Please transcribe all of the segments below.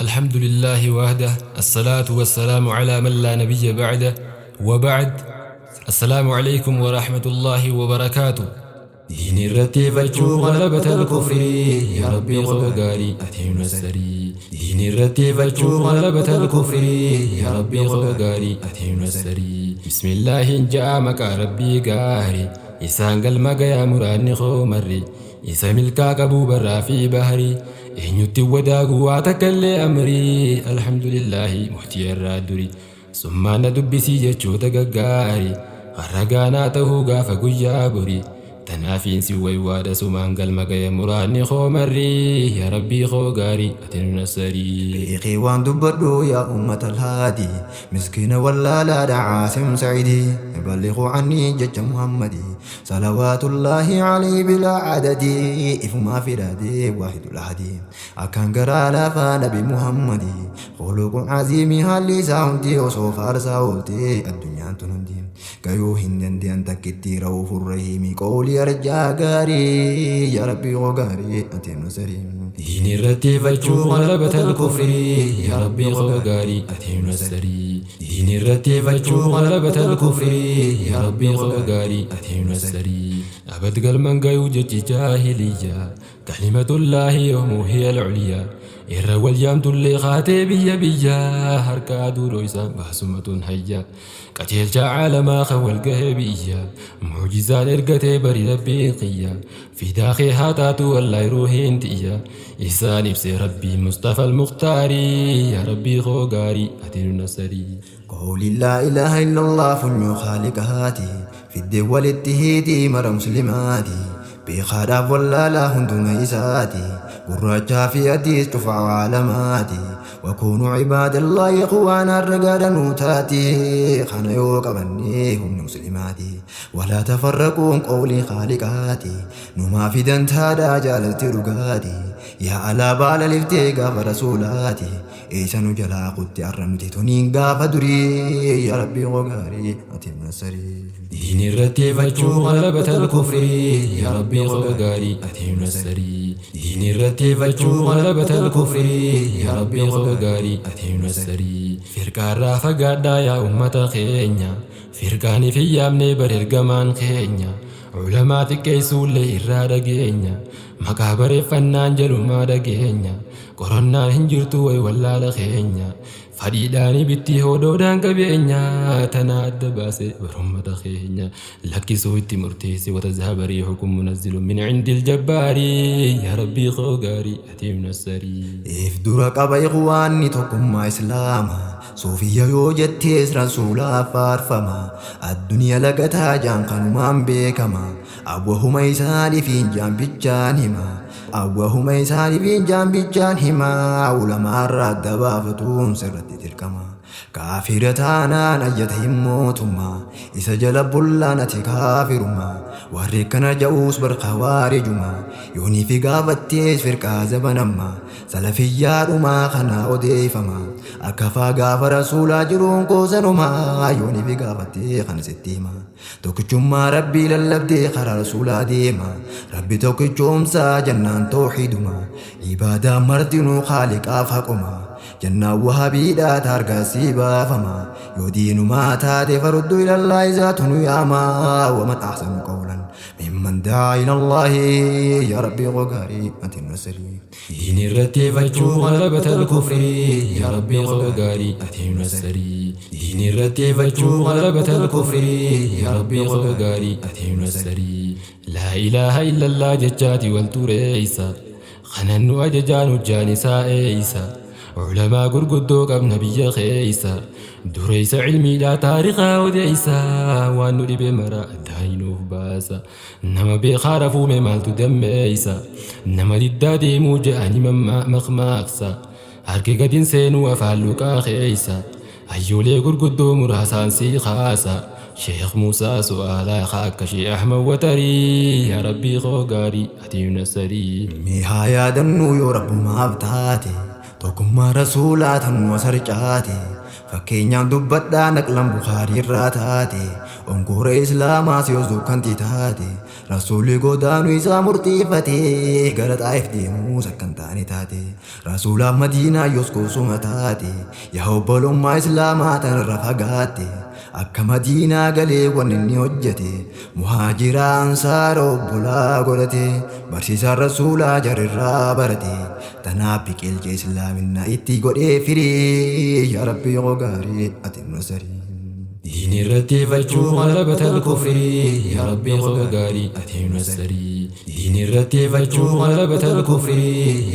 الحمد لله وحده، الصلاة والسلام على من لا نبي بعده، وبعد، السلام عليكم ورحمة الله وبركاته. دين الرتيفة غلبة الكفر، يا ربي غاري أتيم السري. دين الرتيفة غلبة الكفر، يا ربي غاري أتيم السري. بسم الله جاء مكا ربي غاري إسان قلما يا مراني خمري isa milkaa qabuu barraa fi baharii eenyutti wadaaguu waa takkallee amrii. Alhamdulillaahi murtii irraa duri summaana dubbisii jechoota gaggaarii har'a gaanaa tahuu gaafa guyyaa borii. Tanaafiin si waywaadha sumaan galma gaya muraanni koomarrii, yaa rabbii koo gaarii ati nu nassarii. Beekee waan dubbadhu yaa ummata alhaadi, miskiina wallaalaadha Caasim Saciidi. Balliquu cannii jecha Muhammadi, salawaatullaahi alayhi bilaa cadadi. Ifumaa fidhaadee waahidul ahadi, akkaan garaa laafaa nabi Muhammadi. Khuluqun aziimii haalli isaa hundi, osoo faarsaa ooltee addunyaan tun hundi gayuu hin dande'an takkitti. Ra'uufur rahiimi qawlii arjaa gaarii, yaa rabbii koo gaarii ati nu sarii. Diin irratti ifachuu غلبة الكفر، yaa rabbii koo gaarii ati nu nassarii. Diin irratti ifachuu غلبة الكفر، yaa rabbii koo gaarii ati nu nassarii. Abad galman gayuu jechi jaahiliyyaa، كلمة الله يوم هي العليا. Irra wal yaamtullee kaatee biyya biyya harka aduu isaan baasumatun hayya. Qajeelcha caalamaa kan wal gahee biyya mucjizaan ergatee bari rabbiin qiyya. Fidaa kee haa taatu wallaahi ruuhiin tiyya. Isaan ibsee rabbii Mustafa al-Muktaarii, yaa rabbii koo gaarii ati nu nassarii. قولي لا إله إلا الله funyoo khaaliqaati fidde walitti hiitii mara muslimaati. Beekaadhaaf wallaalaa hunduma isaati, gurraachaa fi adiis cufa caalamaati. وكونوا عباد الله إخوانا argaadhanuu taati. Kana yoo qabannee humni muslimaati. ولا تفرقوا qawlii khaaliqaati, numaa fidan taadhaa jaalalti dhugaati. Yaa alaabaa laliftee gaafa rasuulaati, eessa nu jalaa kutti arra nuti tuniin gaafa durii? Yaa rabbii koo gaarii ati nasarii. Diin irratti ifachuu غلبة الكفر، yaa rabbii koo gaarii ati nu nassarii. Diin irratti ifachuu غلبة الكفر، yaa rabbii koo gaarii ati nu nassarii. Firqaarraa fagaadhaa yaa ummata keenya, firqaaniif hin yaamne bar ergamaan keenya. Ulamaa xiqqeessuullee irraa dhageenya, maqaa bareeffannaan jalumaa dhageenya. Qorannaan hin jirtu way wallaala keenya, fadhiidhaan ibitti hodoodhaan qabeenya. Tana adda baase barummata keenya lakkisuu itti murteesse. وتذهب ريحكم منزل من عند الجبار، yaa rabbii koo gaarii ati nassarii. If dura qaba ikhwaanni tokkummaa islaama. Suufiyya yoo jettees rasuulaaf faarfama. Addunyaa lagataa jaan kanumaan beekama. Awwahuma isaaniifiin jaan bichaan hima. Awwahuma isaaniifiin jaan bichaan hima. Ulamaarraa adda baafatuun sirratti dirqama. Kaafira taanaan ayyata hin mootummaa. Isa jala bullaan ati kaafiruma. Warri akkana ja'uus bar khawaarijuma. Yoonii fi gaafattees firqaa zabanamma. Salafiyyaadhumaa kana odeeffama. Akka faa gaafa rasuulaa jiruun koosanuma. Yoonii fi gaafattee kana sitti hima. Tokkichummaa rabbii lallabdee karaa rasuulaa deema. Rabbi tokkichoomsaa jannaan toohiduma. Ibaadaa martinuu khaaliqaaf haquma. Jannaan wahabiidhaa taargaasii baafama. Yoo diinumaa taate فرودوا إلى الله isaatu nu yaama. ومن أحسن قولا ممن دعا إلى الله، yaa rabbii koo gaarii ati nasarii. Diin irratti ifachuu غلبة الكفر، yaa rabbii koo gaarii ati nassarii. Diin irratti ifachuu غلبة الكفر، yaa rabbii koo gaarii ati nassarii. لا إله إلا الله jechaati wal tureeysa, kanan nu ajajaan hujjaan isaa eeysa. Culamaa gurguddoo qabna biyya keeysa, dureeysa cilmiidhaa taarikaa odeeysa. Waan nu dhibe mara addaayinuuf baasa. Nama beekaa rafuume maaltu dammeeysa? Nama diddaa deemuu je'anii maqmaaqsa, harki gadin seenuu afaan luqaa keeysa. Hayyoolee gurguddoo muraasaan sii kaasa, Sheekh Muusaa su'aalaa akka Sheekh Ahmad Watarii, yaa rabbii koo gaarii ati nassarii. Mee haa yaadannuu yoo rabbumaaf taate. Tokkummaa rasuulaa tanuma sarcaate. Fakkeenyaan dubbadhaa naqlan Bukaarii irraa taate. Onkoora Islaamaas yoos dukkanti taate. Rasuulli godaanuu isaa murteeffate. Gara Xaa'if deemuus akkan taane taate. Rasuulaaf Madiinaa yoos goosuma taate. Yaa obbolummaa Islaamaa tanarra fagaatte. Akka Madiinaa galee wanni inni hojjete. Muhaajira Ansaara obbolaa godhate. Barsiisaan rasuulaa jarirraa barate. Tanaaf biqilche Islaaminaa itti godhee firii. Yaa Rabbi yoo gaarii ati nasarii. Diin irratti ifachuu غلبة الكفر yaa Rabbii koo gaarii ati nasarii. Diin irratti ifachuu غلبة الكفر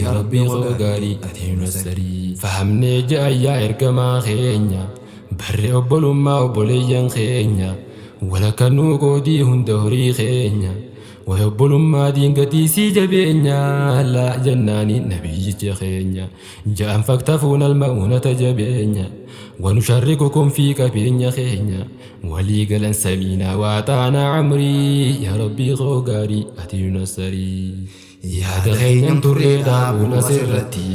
yaa Rabbii koo gaarii ati nasarii. Fahamnee ja'ayyaa ergamaa keenya barre obbolummaa obboleeyyan keenya walakannuu qoodii hunda horii keenya. Way obbolummaa diingatii sii jabeenya laa jennaani nabiyyicha keenya ja'an faktafuun alma'uunata jabeenya wanusharrikukum fi qabeenya keenya walii galan samiinaa waa taanaa amrii yaa Rabbii koo gaarii ati nasarii. Yaada keenyan turree dhaabuun asirratti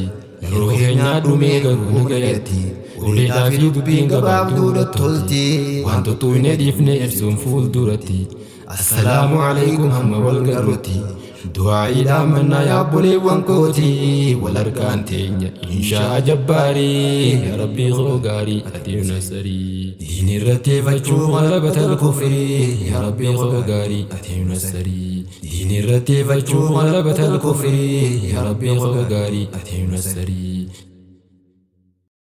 yeroo keenyaa dhumee garuu nagayatti uleedhaa fi dubbiin gabaabduudha tolti waan tuttuuyne dhiifne ibsuun fuulduratti. Assalaamu alaikum hamma wal garrutti du'aa'iidhaan mannaa yaa obboleewwan kooti wal harkaan teenya inshaa jabbaarii yaa Rabbii koo gaarii ati nasarii. Diin irratti ifachuu غلبة الكفر yaa Rabbii koo gaarii ati nasarii. Diin irratti ifachuu غلبة الكفر yaa Rabbii koo gaarii ati nasarii.